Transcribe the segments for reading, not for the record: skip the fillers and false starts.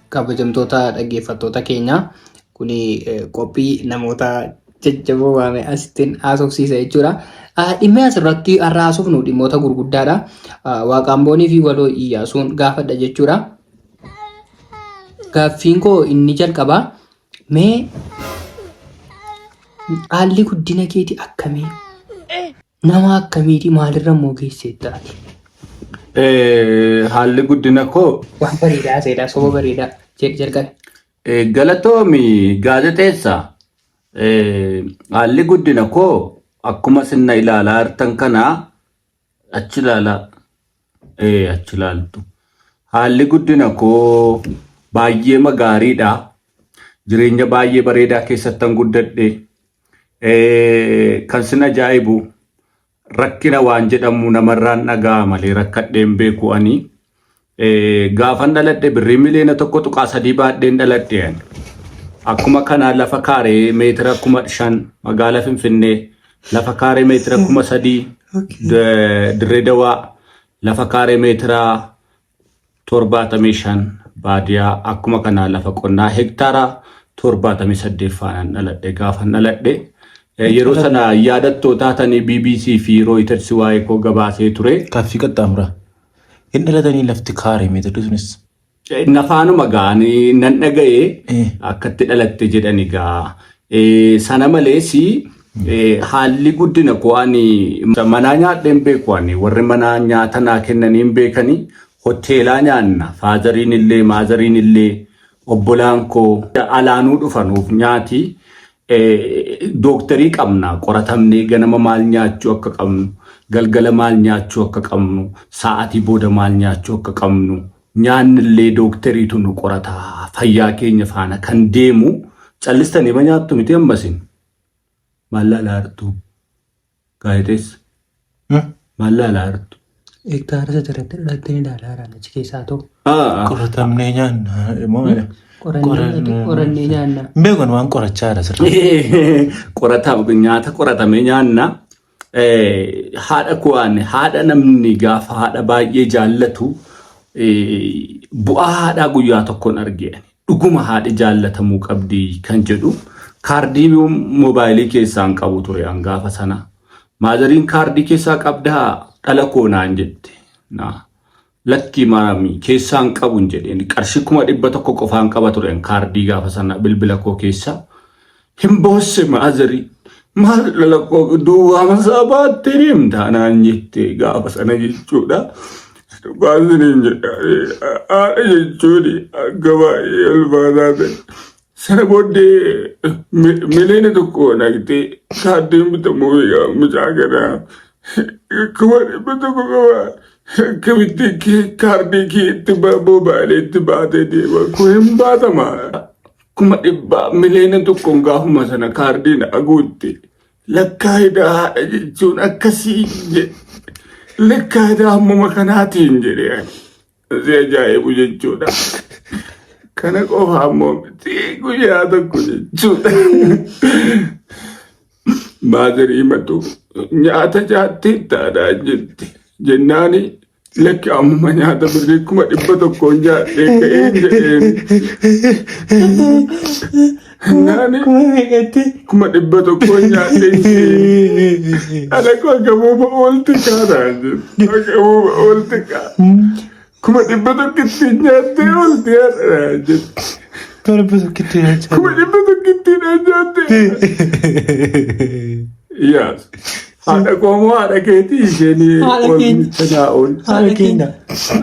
Kabajamtoota dhaggeeffattoota keenya, kuni qophii namoota jajjaboo waame asittiin haasofsiisa jechuudha. Dhimmi asirratti har'a haasofnu dhimmoota gurguddaadha. Waaqaanboonii fi Waloo Iyyaasuun gaafadha jechuudha. Gaaffiin koo inni jalqabaa, mee haalli guddina keetii akkamii? Nama akkamiiti, maalirra immoo geesseetta ati? Haalli guddina koo Waan bareedaa seedaa, soba bareedaa jedhi jalqabe. Galatoomi gaazexeessa. Haalli guddina koo akkuma sinna ilaalaa jirtan kana achi ilaalaa. Achi ilaaltu. Haalli guddina koo baay'ee gaariidha. Jireenya baay'ee bareedaa keessattan guddadhe. Kan sin ajaa'ibu, rakkina waan jedhamu namarraan dhaga'a malee rakkadheen beeku ani. Gaafan dhaladhe birrii miliyoona 1.3 baadheen dhaladhe ani. Akkuma kana lafa kaaree meetira 5,000 magaalaa Finfinnee, lafa kaaree meetira 3,000 Dirree Dawaa, lafa kaaree meetira 75 baadiyaa, akkuma kanaa lafa qonnaa hektaara 78 faanaan dhaladhe gaafan dhaladhe. Yeroo sana yaadattoo taatanii BBC fi Reuters waa'ee koo gabaasee ture. Gaaffii qaxxaamuraa. Hin dhalatanii lafti kaaree meetirri sunis. Nafaanuma ga'anii nan dhaga'e akkatti dhalatte jedhani gaa. Sana malees haalli guddina koo, ani manaa nyaadheen beeku, ani warri manaa nyaata naa kennanii hin beekanii, hoteelaa nyaanna. Fatheriin illee, motheriin illee, obbolaan koo alaanuu dhufanuuf nyaati. Dooktarii qabna, qoratamnee ganama maal nyaachuu akka qabnu, galgala maal nyaachuu akka qabnu, sa'aatii booda maal nyaachuu akka qabnu, nyaanni illee dooktariitu nu qorata. Fayyaa keenya faana kan deemu callistanii ma nyaattu miti. Ammasin maal laalaa jirtu, gaazexeessa? Maal laalaa jirtu? Hektaara sadarratti dhalattanii ilaalaa jiran achi keessaa ta'u. Qoratamnee nyaanna immoo. Qorannee nyaanna. Hin beekan, waan qorachaa jira sirrii. Qorata, nyaata qoratamee nyaanna. Haadha koo ani haadha, namni gaafa haadha baay'ee jaallatu, bu'aa haadhaa guyyaa tokkoon arge ani. Dhuguma haadhi jaallatamuu qabdi kan jedhu, kaardii moobaayilii keessaan qabu ture an gaafa sana. Motheriin "Kaardii keessaa qabdaa, dhala koo?" naan jette. Naa "Lakkii maami, keessaan qabu" hin jedheen. Qarshii 100,000 qofaan qaba ture kaardii gaafa sana bilbila koo keessa. Hin boosse motherii. "Maal dhala koo, duwwaa masaa baattee deemtaa?" naan jette gaafa sana jechuudha. Dhugaan siniin jedha, haadha jechuun akka baay'ee ulfaataa ta'e. Sana booddee miliyoona 1 naqxee kaardiin bitamuu mucaa kanaa 100,000 qaba. Akkamitti kaardii kee itti moobaayilii itti baatee deema? Kun hin baatama. 100,000, miliyoona 1n gaafuma sana kaardiin haguutti. Lakkaa hidhaa haadha jechuun akkasii jedhe. Lakkaa hidhaa ammuma kanaatiin jedhee ani. Si ajaa'ibu jechuudha. Kana qofa ammoo miti, guyyaa tokko jechuudha. Motherii matu "Nyaata nyaattee taadhaa?" jette. Jennaani "Lakki, ammuma nyaata birrii 100,000n nyaadhee ka'een" jedheen. Naani Kuma meeqatti? 100,000n nyaadhee jedheen. Ana koo gamooma oolte kaanaan jette. Gamooma oolte kaa. 100,000tti nyaattee oolte haadha jette. 100,000tti nyaachaa. 100,000tti nyaattee. Yaas. Haadha koo moo haadha keetii isheen Haadha keenya. oolmicha ool. Haadha keenya.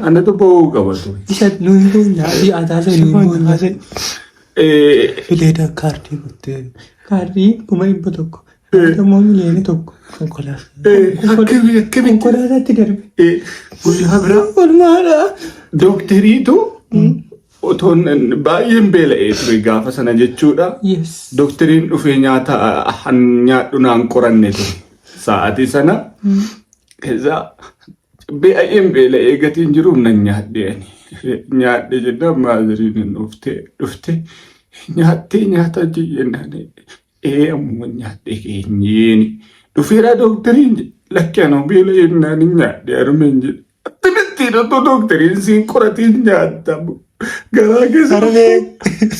Anatu ba'uu qaba ture. Isa nuyi boonyaa fi ataasa nuyi boonyaa. Fileedhaan kaardii kuttee. Kaardii 100,000. Immoo miliyoona 1. Konkolaataa. Akkami akkamitti Konkolaataatti darbe. Guyyaa biraa Olmaadha. dooktariitu, otoon baay'een beela'ee ture gaafa sana jechuudha. Dooktariin dhufee nyaata han nyaadhu naan qoranne ture. Sa'aatii sana keessa baay'een beela'ee gatiin jiruuf nan nyaadhe ani. Nyaadhe jennaan motheriin hin dhufte "Nyaattee nyaata?" jennaan, "Ee, ammuma nyaadhe keenyeeni." "Dhufeera dooktariin?" "Lakki, anoo beela'ee naan hin nyaadhe armeen" jedhe. Akkamittiin otoo doktariin siin qoratiin nyaattamu. Garaa keessa Harmee.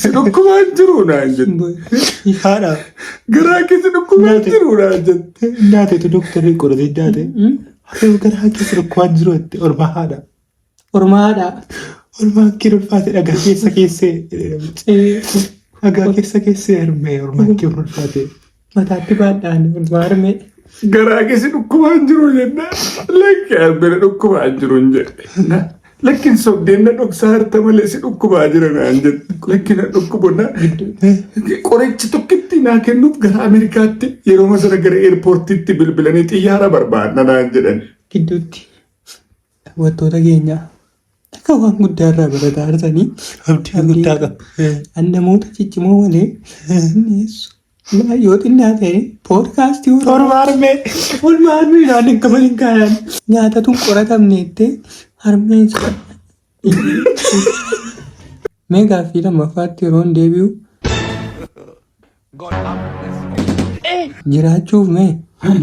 si dhukkubaan jiru naan jette. Haadha. Garaa keessa dhukkubaan jiru naan jette. Nyaateetu dooktarri qoratee nyaate. Harmee garaa keessa dhukkubaan jiru jette ormaa haadha. Ormaa haadha. Ormaan kee ulfaate dhagaa keessa keessee. Dhagaa keessa keessee harmee ormaan kee ulfaate. Mataatti baadhaan ormaa harmee. Garaa keessa dhukkubaan jiru jennaan. Lakki harmee dhukkubaan jiru hin jedhe. Lakki hin sobdeen na dhoksaa harta malee si dhukkubaa jira naan jette. Lakki na dhukkubu na qoricha tokkitti naa kennuuf gara Ameerikaatti yeroo sana gara eerpoortiitti bilbilanii xiyyaara barbaadna naan jedhan. Gidduutti daawwattoota keenya akka waan guddaa irraa barataa jirtanii Abdii guddaa qaba. An namoota ciccimoo malee dhiyeessu. Yoo xinnaa ta'e poodkaastii Orma harmee. Olma harmee naan hin qaban hin kaayaan. Nyaatatu hin qoratamne jettee harmeen isaa. Mee gaaffii lammaffaatti yeroo hin deebi'u jiraachuuf mee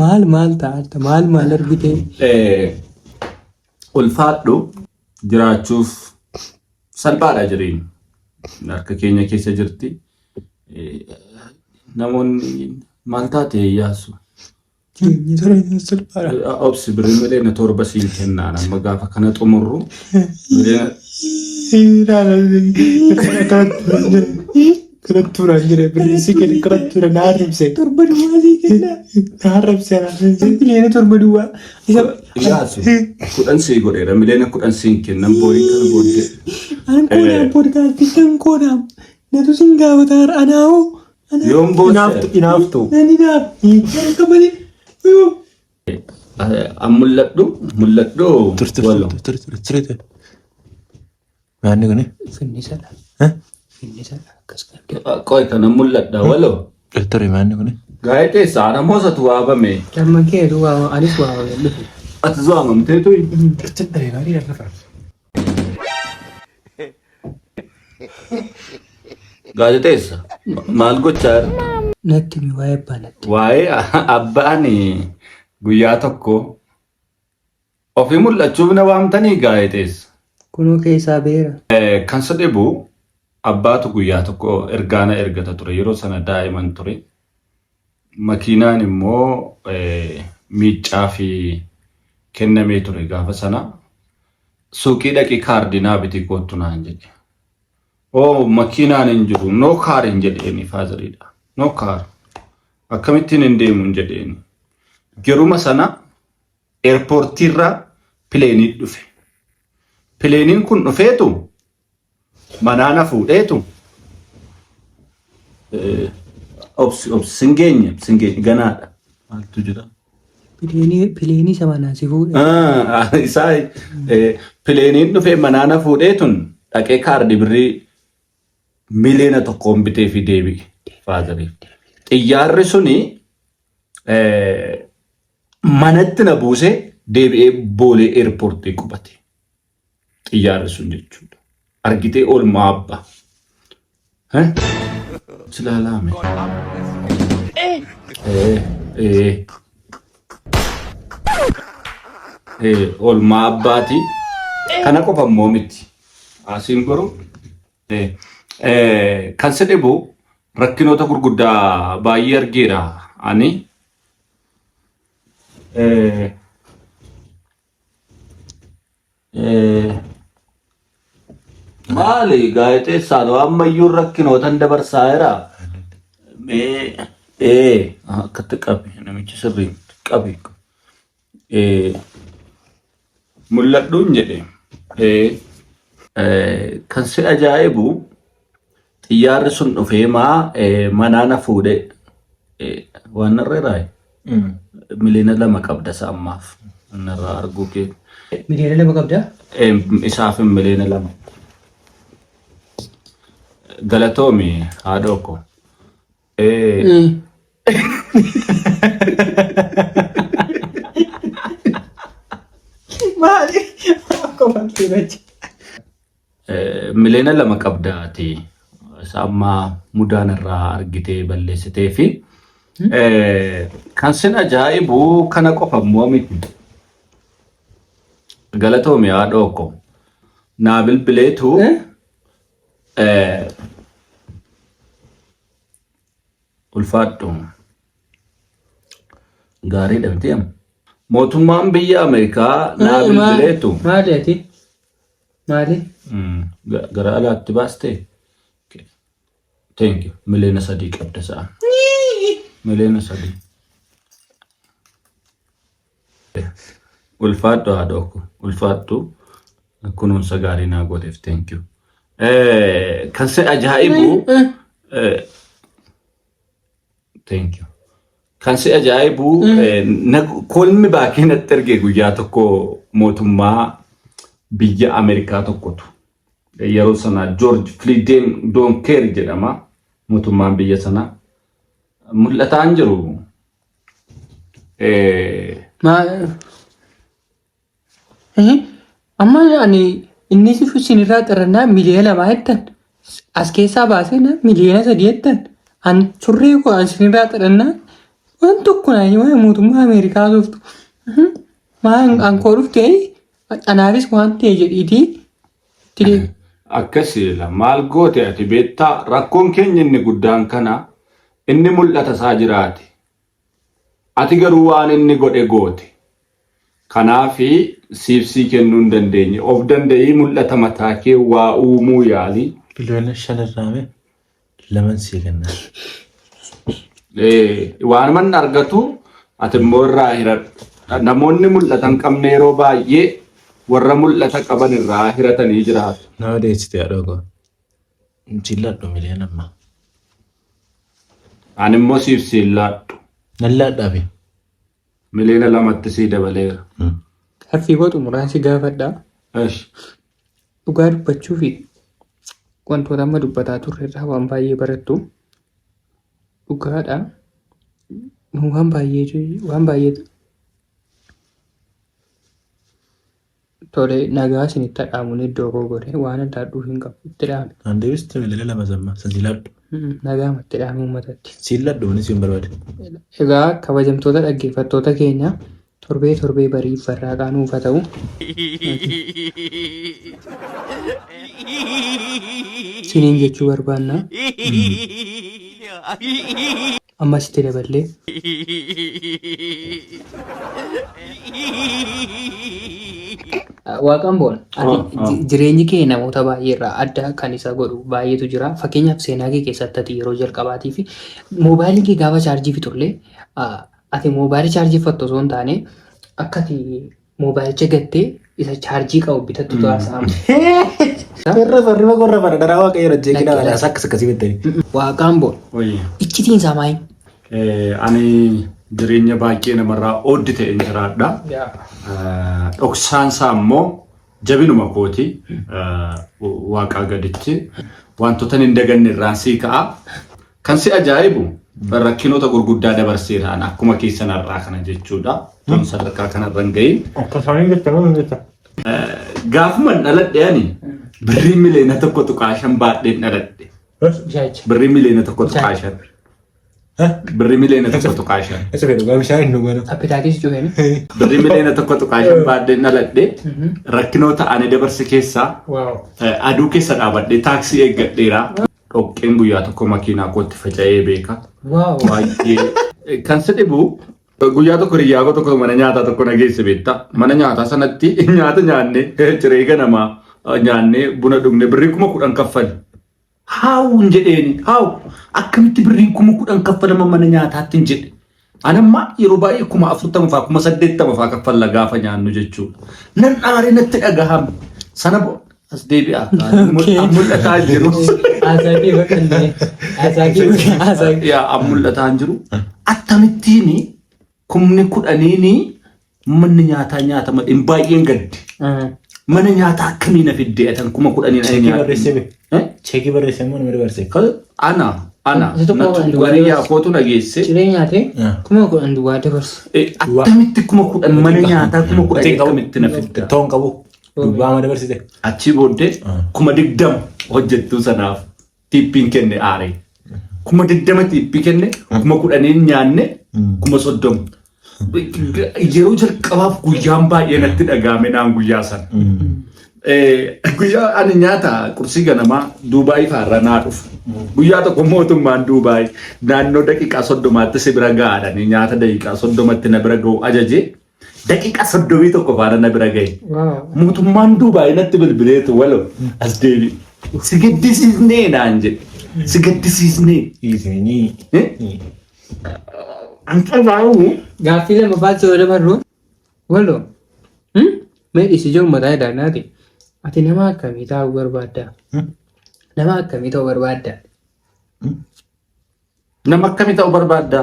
maal maal ta'atta maal maal argitee Ulfaadhu jiraachuuf salphaadha jireenyi. Harka keenya keessa jirti. Namoonni maal taate yaasu? Jireenyi Jireenya salphaadha. Obsi birrii 7 miliyoona siin kennaan amma gaafa kana xumurru miliyoona Kanatti turaan jira birrii si kenne kanatti tura na arrabse. 7 duwwaa sii kenna. Na arrabse na arrabse. 7 miliyoona duwwaa. Isa Yaasu 10 sii godheera 10 miliyoona siin kennan boo'iin kana booddee. An koodhaan poodkaastichaan koodhaan natu sin gaafataa anaa'oo Yoom boosse? Inaaftu inaaftu. Nani naaf akka malee yoo An mul'adhu mul'adhu Ture ture wallo. ture ture ture ture. Maanni kuni? Finnisadha. Finnisadha akkas qabde. Qoy kana mul'adha wallo. Ture maanni kuni? Gaa'eteessa ana moosatu waabame. Damma keetu waama anis waamame dhufe. Ati waamamtee tuyi. Turtin dhabee maalii lafa? Gaazexeessa maal gochaa jirta? Natti mi waa'ee abbaa natti. Waa'ee abbaan guyyaa tokko ofii mul'achuuf na waamtanii gaazexeessa. Kunoo keessaa beera. Kan si dhibu abbaatu guyyaa tokko ergaa na ergata ture yeroo sana daa'iman ture. Makiinaan immoo miiccaa fi kennamee ture gaafa sana. Suuqii dhaqii kaardii naa bitii koottu naan jedhe. Oo makiinaan hin jiru no car hin jedheeni faazariidha. No car. Akkamittiin hin deemu hin jedheeni. Yeruma sana eerpoortiirraa pileenii dhufe. Pileeniin kun dhufeetu manaa na fuudheetu obsi obsi sin geenye sin geenye ganaadha. Maaltu jira? Pileenii isa manaa si fuudhe. Ah, isaa pileeniin dhufee manaa na fuudheetun dhaqee kaardii birrii 1 miliyoona bitee fi deebi'e faazariif. Xiyyaarri suni manatti na buusee deebi'ee Boolee eerpoortii qubate. Xiyyaarri sun jechuudha. Argitee oolmaa abbaa. Silaalaame. Oolmaa abbaati. Kana qofa immoo miti. Asiin goru. Kan si dhibu rakkinoota gurguddaa baay'ee argeera ani. Maali gaazexeessaan ammayyuu rakkinootan dabarsaa jira. Mee akkatti qabi namichi sirrii qabi. Mul'adhuun jedhe. Kan si ajaa'ibu xiyyaarri sun dhufee maa manaa na fuudhee waan narra irraa 2 miliyoona qabda isa ammaaf narraa arguu kee. 2 miliyoona qabdaa? Isaaf 2 miliyoona. Galatoomi haadhoo ko. Maali? Akka wanti irratti. 2 miliyoona qabdaati. Isa ammaa mudaan irraa argitee balleessitee fi kan sin ajaa'ibu kana qofa immoo miti. Galatoomi haadhoo ko. Naa bilbileetu ulfaadhu. Gaariidha miti amma. Mootummaan biyya Ameerikaa naa bilbileetu. Maali ati? Maali? Gara alaatti baastee? Thank you. 3 miliyoona qabda sa'a. 3 miliyoona. Ulfaadhu haadhoo ko. Ulfaadhu kunuunsa gaarii naa gooteef thank you. Kan si ajaa'ibu thank you. Kan si ajaa'ibu kolmi baakee natti erge guyyaa tokko mootummaa biyya Ameerikaa tokkotu yeroo sana George Fliden Donker jedhama mootummaan biyya sanaa mul'ataan jiru. Amma ani inni isinirraa xirannaa 2 miliyoona jettan as keessaa baasee na 3 miliyoona jettan an surree koo an isinirraa xirannaa waan tokko naa himaa mootummaa Ameerikaa turtu. Maal an koo dhufte anaafis waan ta'e jedhiitii itti deemi. Akkasii maal goote ati beektaa rakkoon keenya inni guddaan kana inni mul'ata isaa jiraate. Ati garuu waan inni godhe goote. Kanaafi siif sii kennuu hin dandeenye. Of danda'ii mul'ata mataa kee waa uumuu yaali. 5 biliyoona irraa mee laman sii kenna. Waan manni argatu ati immoo irraa hiradhu. Namoonni mul'ata hin qabne yeroo baay'ee warra mul'ata qaban irraa hiratanii jiraatu. Nama deessite haadhoo koo. Siin laadhu miliyoona amma. Ani immoo siif siin laadhu. Nan laadhaafi. 2 miliyoonatti sii dabaleera. Gaaffii koo xumuraan si gaafadha. Esh. Dhugaa dubbachuu fi wantoota amma dubbataa turre irraa waan baay'ee barattu. Dhugaadha. Waan baay'ee waan baay'ee tole nagaa isinitti dhaamuun iddoo koo godhe waan adda addaa hin qabu itti dhaame. Naan deebiste 2 miliyoona samma san sii laadhu. Nagaa itti dhaame uummatatti. Siin laadhu wanni siin barbaade. Egaa kabajamtoota dhaggeeffattoota keenya torbee torbee bariif barraaqaa nuuf haa ta'u. Siniin jechuu barbaanna. Ammas itti daballee. Waaqaan boona. Ati jireenyi kee namoota baay'ee irraa adda kan isa godhu baay'eetu jira. Fakkeenyaaf seenaa kee keessatti ati yeroo jalqabaatii fi moobaayiliin kee gaafa chaarjii fixullee ati moobaayilii chaarjii fattu osoo hin taane akka ati moobaayilicha gattee isa chaarjii qabu bitattu taasifama. Irra farriba qorra fara daraa waaqayyo rajjee kidhaa wala akkas akkasii beektanii. Waaqaan boona. Wayyi. Iccitiin isaa maali? Ani jireenya baay'ee namarraa ooddi ta'een jiraadha. Dhoksaan isaa immoo jabinuma kooti. Waaqaa gaditti wantoota hin daganne irraan sii ka'a. Kan si ajaa'ibu rakkinoota gurguddaa dabarseeraan akkuma keessan har'aa kana jechuudha. Tun sadarkaa kanarra hin gahin. Akka isaanii jetta moo jetta? Gaafuma dhaladhe ani birrii 1.5 miliyoona baadheen dhaladhe. Bishaacha. Birrii 1.5 miliyoona. Birrii 1.5 miliyoona. Isa fedhu gaa bishaan hin dhugana. Appetaatis cufeen. Birrii 1.5 miliyoona baadheen dhaladhe rakkinoota ani dabarse keessaa Wow. Aduu keessa dhaabadhee taaksii eeggadheera. Dhoqqeen guyyaa tokko makiinaa kootti faca'ee beeka. Wow. Baay'ee kan si dhibu guyyaa tokko hiriyaa koo tokko mana nyaataa tokko na geesse beektaa. Mana nyaataa sanatti nyaata nyaanne ciree ganamaa nyaannee buna dhugne birrii 10,000 kaffali. How hin jedheeni how akkamitti birriin 10,000 kaffalama mana nyaataatti hin jedhe. Anamma yeroo baay'ee 40,000 fa'aa 80,000 fa'aa kaffalla gaafa nyaannu jechuudha. Nan aaree natti dhagahame. Sana as deebi'a. Mul'ataa hin jiru. Haasaa kee baqannee. Haasaa kee haasaa kee. Yaa mul'ataa hin jiru. Akkamittiin 10,000n manni nyaataa nyaatama hin baay'een gaddi. Mana nyaataa akkamii na fiddee atan 10,000n ani Cheekii nyaadhu. barreessee be. Eh? Cheekii barreessee immoo nama dabarse. Ana Isa tokko natu waan duwwaa hiriyaa dabarse. kootu na geesse. Ciree nyaatee 10,000 duwwaa dabarse. Akkamitti 10,000 mana nyaataa 10,000 akkamitti na fidda? Ta'uun qabu. Dubbaa ama dabarsite. Achii booddee 20,000 hojjettuu sanaaf tiippiin kenne aaree. 20,000 tiippii kenne 10,000n nyaanne 30,000. Yeroo jalqabaaf guyyaan baay'ee natti dhaga'ame naan guyyaa sana. Guyyaa ani nyaata qursii ganamaa Duubaayii faarra naa dhufa. Guyyaa tokko mootummaan Duubaayii naannoo daqiiqaa 30tti si bira ga'aadhanii nyaata daqiiqaa 30tti na bira ga'u ajajee daqiiqaa 31 faana na bira ga'e. Mootummaan Duubaayii natti bilbileetu waloo as deebi. Si gaddisiisnee naan jedhe. Si gaddisiisnee. Dhiisanii. Eh? An qabaa'u. Gaaffii lammaffaatti yoo dabarru waloo mee dhisi jiru mataa idaanaati. Ati nama akkamii ta'uu barbaadda? Nama akkamii ta'uu barbaadda? Nama akkamii ta'uu barbaadda?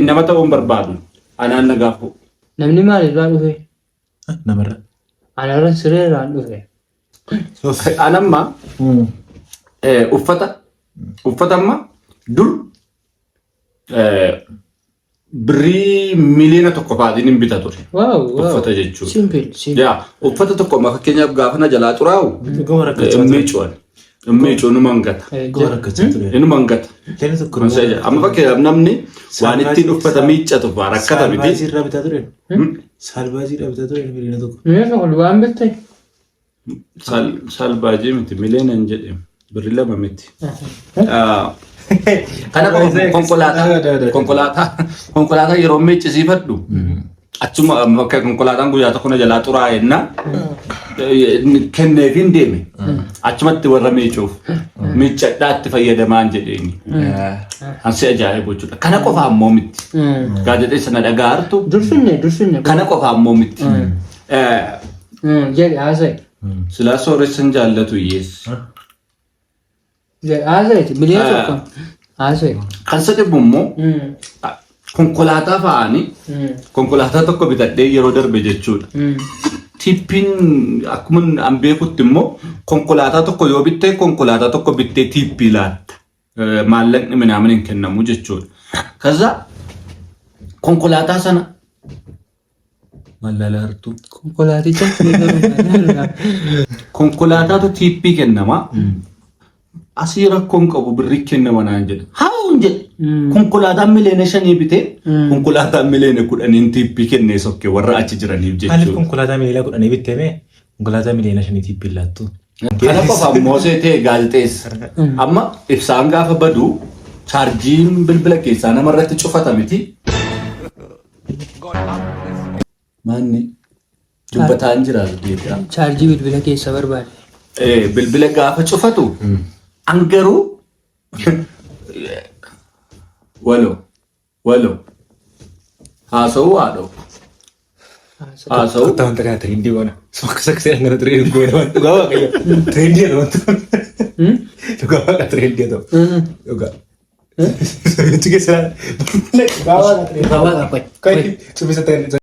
Nama ta'uu hin barbaadu. Anaan na gaafu. Namni maalirraa dhufe? Namarra. Anarra sireerraan dhufe. Anamma uffata uffata amma dur birrii 1 miliyoona fa'aatiin hin bita ture. Wow. Uffata jechuudha. Simple, simple. Yaa, uffata tokko amma fakkeenyaaf gaafa na jalaa xuraa'u Dhuguma rakkachaa hin ture. miicuwan. Hin miicu, inuma hangata. Dhuguma rakkachaa ture. Inuma hangata. Inni tokko Amma fakkeenyaaf namni waan ittiin uffata miiccatu fa'aa rakkata miti. Saalbaazii irraa bitaa ture. Saalbaazii irraa bitaa ture 1 miliyoona. 1 miliyoona waan bitte. Saalbaajii miti, miliyoona hin jedhemu. Birrii 2 miti. Kana qofa, konkolaataa yeroo miiccisiifadhu achuma bakka konkolaataan guyyaa tokko na jalaa xuraa'enna kenneef hin deeme achumatti warra miicuuf miiccadhaa itti fayyadamaan jedheeni. Ansi ajaa'ibu jechuudha. Kana qofa ammoo miti. Gaazexeessa na dhagaartu. Dursinne, dursinne. Kana qofa ammoo miti. Jedhi, haasa'e. Silaa sooressan jaallatu hiyyeessi. Jedhi, haasa'e. 1 miliyoona. Haasa'e. Kan isa dhibu immoo konkolaataa fa'aanii konkolaataa tokko bitadhee yeroo darbe jechuudha. Tiippiin akkuma an beekutti immoo konkolaataa tokko yoo bittee, konkolaataa tokko bittee tiippii laatta. Maallaqni minaamin hin kennamu jechuudha. Kaza konkolaataa sana mallala hartuu. Konkolaaticha. Konkolaataatu tiippii kennama. Asii rakkoon qabu, birrii kennama naan jedhe. Haa hin jedhe. Konkolaataan 5 miliyoona bitee konkolaataan 10 miliyoona tiippii kennee sokke warra achi jiraniif Maaliif jechuudha. konkolaataa 10 miliyoona bittee mee konkolaataa 5 miliyoona tiippii laattu? Kana qofa ammoo seetee gaazexeessa. Amma ibsaan gaafa badu chaarjiin bilbila keessaa namarratti cufata miti. Maanni dubbataan jira deebi'a. Chaarjii bilbila keessa barbaade. Bilbila gaafa cufatu an garuu waloo waloo haasa'uu haadhoo haasa'uu. Kottaa wanta kana trend goona. Akkas akkasii kana trend goona. Dhugaa Waaqayyo. Trend jedha wanta. Dhugaa Waaqa trend ta'u. Dhugaa. Achi keessa dhugaa Waaqa trend. Dhugaa Waaqa qoy. Qoy. Subbisa trend.